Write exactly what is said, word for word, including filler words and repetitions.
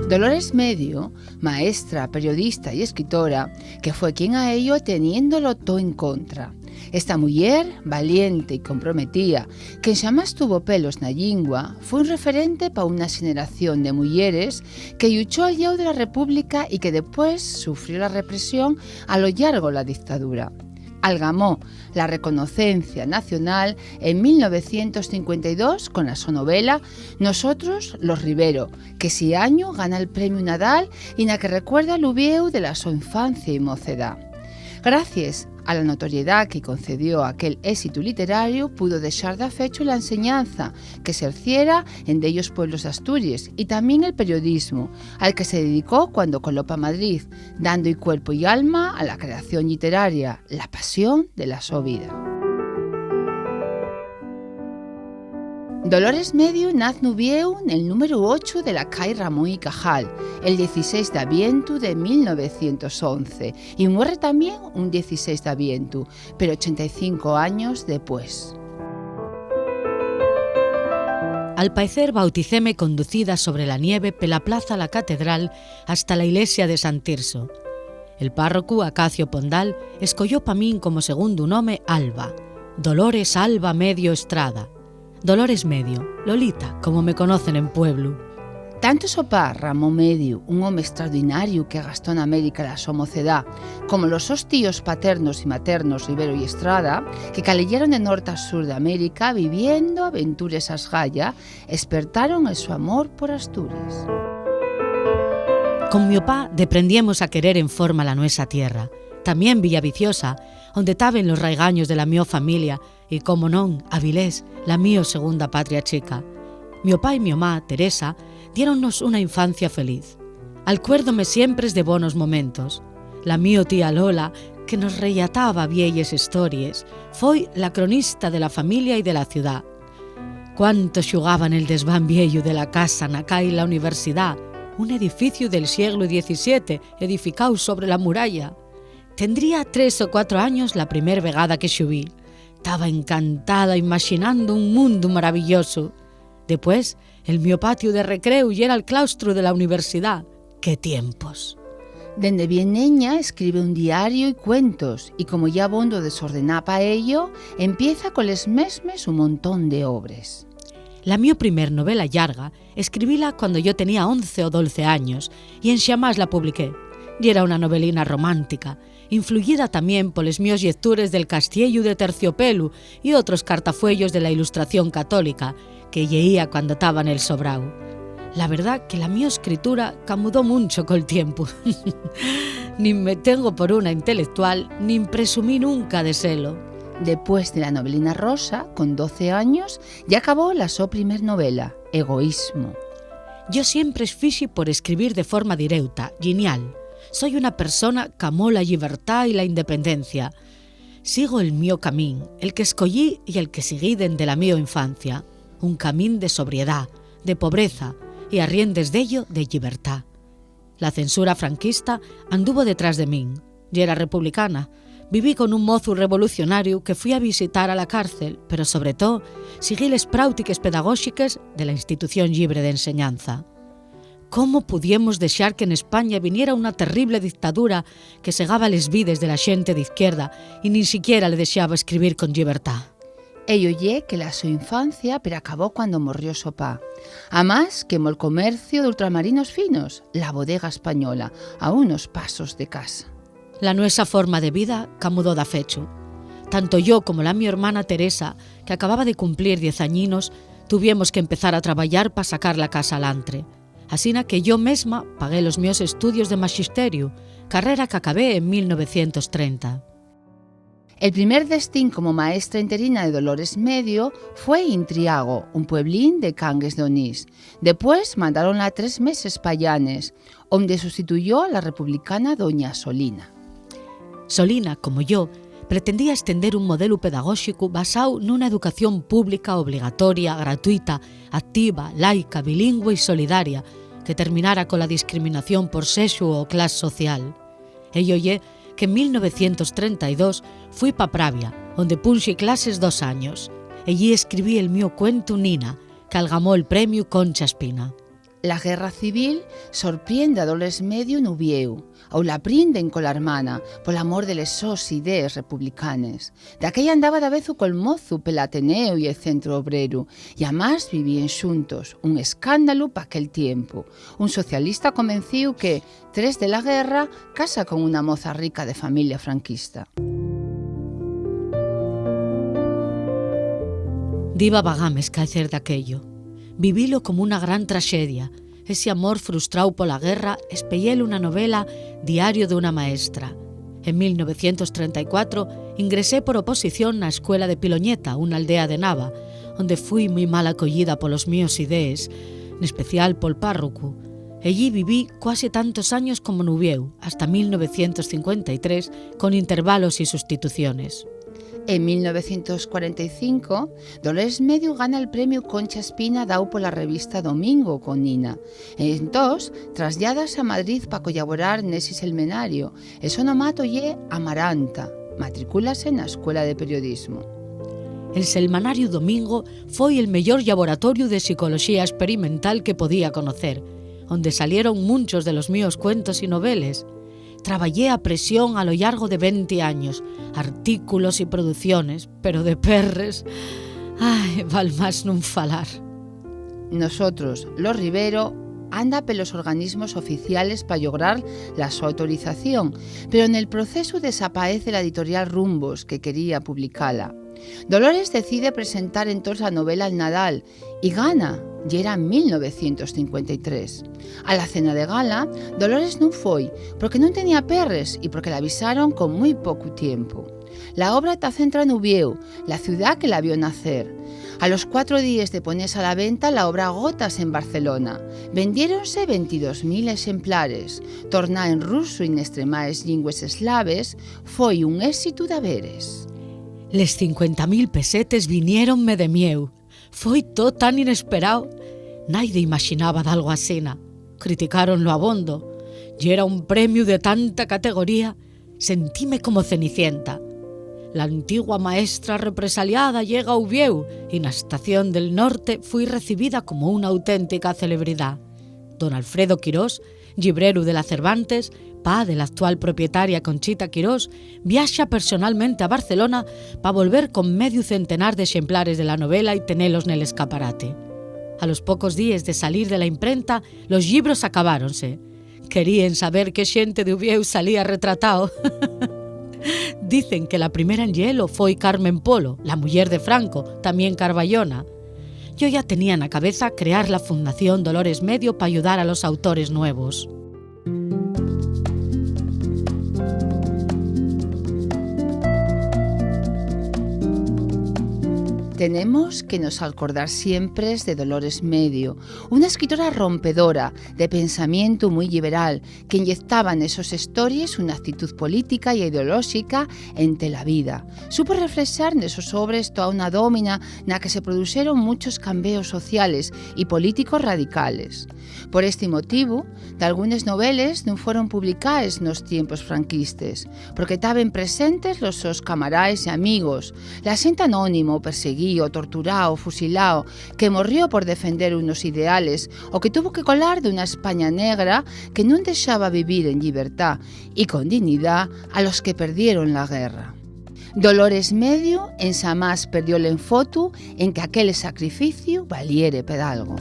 Dolores Medio, maestra, periodista y escritora, que fue quien a ello teniéndolo to en contra. Esta muyer, valiente y comprometía, que xamás tuvo pelos na llingua, fue un referente pa una xeneración de muyeres que lluchó al llau de la República y que depués sufrió la represión a lo llargo la dictadura. Algamó la reconocencia nacional en mil novecientos cincuenta y dos con la so novela Nosotros los Rivero, que si añu gana el Premiu Nadal y na que recuerda l'Uviéu de la so infancia y mocedá. Gracies a la notoriedá que concedió aquel ésitu literariu, pudo dexar dafechu la enseñanza que s'erciera en dellos pueblos d'Asturies y tamién el periodismu, al que se dedicó cuando coló pa Madrid, dando-y cuerpu y alma a la creación lliteraria, la pasión de la so vida. Dolores Medio naz n'Uviéu nel númberu ocho de la cai Ramón y Cajal, el dieciséis d'avientu de mil novecientos once, y muerre tamién un dieciséis d'avientu, pero ochenta y cinco años depués. Al paecer bauticéme conducida sobre la nieve pela plaza la Catedral hasta la ilesia de San Tirso. El párrocu, Acacio Pondal, escoyó pa min como segundu nome Alba, Dolores Alba Medio Estrada. Dolores Medio, Lolita, como me conocen en pueblu. Tanto so pa, Ramón Medio, un home extraordinariu que gastó n'América la so mocedá, como los sos tíos paternos y maternos Rivero y Estrada, que caleyeron de norte a sur d'América viviendo aventures a esgaya, espertaron el so amor por Asturies. Con mio pa deprendiemos a querer en forma la nuesa tierra, tamién Villaviciosa, onde taben los raigaños de la mio familia, y, como non, Avilés, la mio segunda patria chica. Mio pa y mio ma, Teresa, diéronnos una infancia feliz. Alcuérdome siempres de bonos momentos. La mio tía Lola, que nos rellataba vielles hestories, foi la cronista de la familia y de la ciudá. Cuánto xugaba nel desván vieyu de la casa na cai la universidá, un edificiu del sieglu diecisiete edificáu sobre la muralla. Tendría tres o cuatro años la primer vegada que xuguí. Taba encantada imaxinando un mundu maravillosu. Depués, el mio patiu de recréu yera'l claustru de la universidá. ¡Qué tiempos! Dende bien neña escribe un diariu y cuentos, y como ye abondo desordená pa ello, empieza coles mesmes un montón de obres. La mio primer novela llarga escribíla cuando yo tenía once o dolce años, y enxamás la publiqué. Yera una novelina romántica, influyida tamién poles mios llectures del Castiellu de Terciopelu y otros cartafueyos de la Ilustración católica que lleía cuando taba nel sobrao. La verdá que la mio escritura camudó muncho col tiempu. Nin me tengo por una intelectual, nin presumí nunca de selo. Depués de la novelina Rosa, con doce años, ya acabó la so primer novela, Egoísmo. Yo siempre fixi por escribir de forma direuta, llinial. Soi una persona qu'amó la llibertá y la independencia. Sigo el mio camín, el que escoyí y el que siguí dende la mio infancia, un camín de sobriedá, de pobreza y, arriendes d'ello, de llibertá. La censura franquista anduvo detrás de min. Yera republicana. Viví con un mozu revolucionariu que fui a visitar a la cárcel, pero, sobre too, siguí les práutiques pedagóxiques de la institución llibre d'enseñanza. ¿Cómo pudiemos dexar que n'España viniera una terrible dictadura que segaba les vides de la xente d'izquierda y nin siquiera le dexaba escribir con llibertá? Ello ye que la so infancia peracabó cuando morrió so pa. Amás, quemó'l comerciu d'ultramarinos finos, la Bodega Española, a unos pasos de casa. La nuesa forma de vida camudó dafechu. Tanto yo como la mi hermana Teresa, que acababa de cumplir diez añinos, tuviemos qu'empezar a trabayar pa sacar la casa alantre. Asina que yo mesma pagué los mios estudios de maxisteriu, carrera qu'acabé en mil novecientos trenta. El primer destín como maestra interina de Dolores Medio fue Intriago, un pueblín de Cangues d'Onís. Depués mandáronla tres meses pa Llanes, onde sustituyó a la republicana doña Solina. Solina, como yo, pretendía estender un modelu pedagóxicu basáu nuna educación pública obligatoria, gratuita, activa, laica, bilingüe y solidaria, que terminara cola discriminación por sexu o clas social. Ello ye que en mil novecientos trenta y dos fui pa Pravia, onde punxi clases dos años. Ellí escribí el mio cuentu Nina, qu'algamó'l premiu Concha Espina. La guerra civil sorpriende a Dolores Medio n'Uviéu, au la prienden cola hermana, pol amor de les sos idees republicanes. Daquella andaba davezu col mozu pel Ateneu y el Centru Obreru, y amás vivíen xuntos, un escándalu pa aquel tiempu. Un socialista convencíu que, tres de la guerra, casa con una moza rica de familia franquista. Diva vagame escaecer d'aquello. Vivilo como una gran traxedia. Esi amor frustrao pola guerra espeyélu na novela Diario d'una maestra. En mil novecientos trenta y cuatro ingresé por oposición na escuela de Piloñeta, una aldea de Nava, onde fui mui mal acoyida polos míos idees, n'especial pol párrocu. Ellí viví cuasi tantos años como n'Uviéu, hasta mil novecientos cincuenta y tres, con intervalos y sustituciones. En mil novecientos cuarenta y cinco, Dolores Medio gana el premiu Concha Espina dao pola revista Domingo con Nina. Entós, traslladase a Madrid pa collaborar nesi selmenario. El so nomato ye Amaranta. Matricúlase na Escuela de Periodismo. El selmanariu Domingo foi el meyor llaboratoriu de psicoloxía esperimental que podía conocer, onde salieron munchos de los míos cuentos y noveles. Trabayé a presión a lo llargo de venti años, artículos y producciones, pero de perres, ai, val más nun falar. Nosotros, los Rivero, anda pelos organismos oficiales pa llograr la so autorización, pero nel procesu desapaece la editorial Rumbos, que quería publicala. Dolores decide presentar entós la novela al Nadal, y gana, yera mil novecientos cincuenta y tres. A la cena de gala, Dolores nun foi, porque nun tenía perres y porque l'avisaron con mui pocu tiempu. La obra ta centra n'Uviéu, la ciudá que la vio nacer. A los cuatro díes de ponese a la venta, la obra agótase en Barcelona. Vendiéronse ventidós mil exemplares. Torná en rusu y nes tremaes llingües eslaves, foi un ésitu daveres. Les cincuenta mil pesetes viniéronme de mieu. Foi too tan inesperao. Naide imaxinaba dalgo asina. Criticáronlo abondo. Yera un premiu de tanta categoría. Sentíme como Cenicienta. La antigua maestra represaliada llega a Uviéu y na estación del norte fui recibida como una auténtica celebridá. Don Alfredo Quirós, llibreru de la Cervantes, pa de la actual propietaria Conchita Quirós, viaxa personalmente a Barcelona pa volver con mediu centenar d'exemplares de la novela y tenelos nel escaparate. A los pocos díes de salir de la imprenta, los llibros acabáronse. Queríen saber qué xente d'Uviéu salía retratao. Dicen que la primera en lleelo foi Carmen Polo, la muyer de Franco, tamién carbayona. Yo ya tenía na cabeza crear la Fundación Dolores Medio p'ayudar a los autores nuevos. Tenemos que nos alcordar siempres de Dolores Medio, una escritora rompedora, de pensamientu mui lliberal, qu'inyectaba nes sos hestories una actitud política y ideolóxica ente la vida. Supo reflexar nes sos obres toa una dómina na que se produxeron munchos cambeos sociales y políticos radicales. Por esti motivu, dalgunes noveles nun fueron publicaes nos tiempos franquistes, porque taben presentes los sos camaraes y amigos, la xente anónimo, perseguío, torturao, fusilao, que morrió por defender unos ideales o que tuvo que colar d'una España negra que nun dexaba vivir en llibertá y con dignidá a los que perdieron la guerra. Dolores Medio enxamás perdió l'enfotu en que aquel sacrificiu valiere per algo.